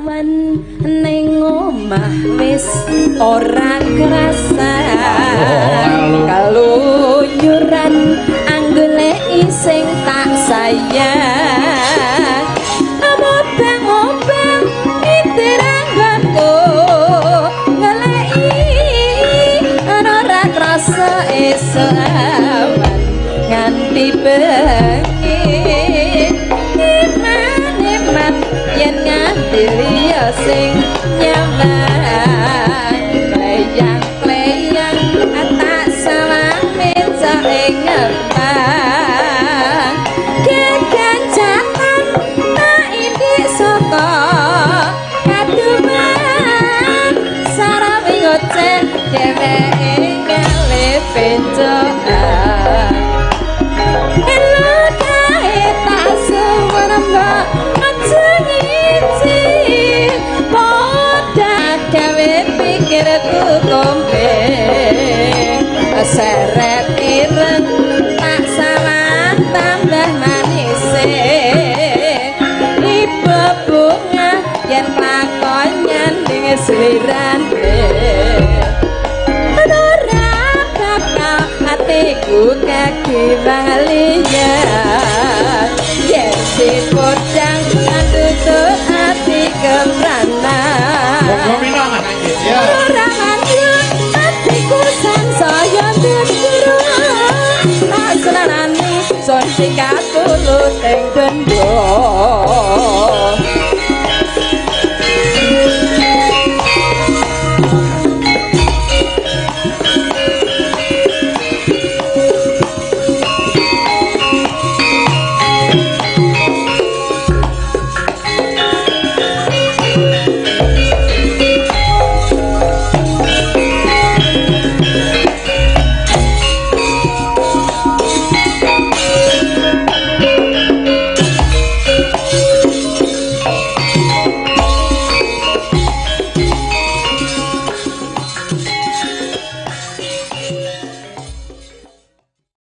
awan ning omah wis ora krasa, kalunyuran anggoleki sing tak sayang. Obang-obang itiranggonku ngeleki, ora krasa esuk awan nganti bengi. Iman-iman yen nganti liya sing nyaman, kleyang-kleyang tak sawang meja ing ngembang. Kegancatan tak indik saka kaduman, sarawi ngoceh dheweke ngalih pencokan. Elo kae tak suwun mbok aja ngizin, padha gawe pikirku kompeng. Seret ireng tak sawang tambah manise, ibu bunga yen lakon nyanding slirane. Ora bakal atiku kagiwang liya, yen si podang tutup ati kemrana. Monggo minang Mas Anggit ya. Ora lanjut atiku sansaya nduru, tak senarani son sikat tulut ing dendho.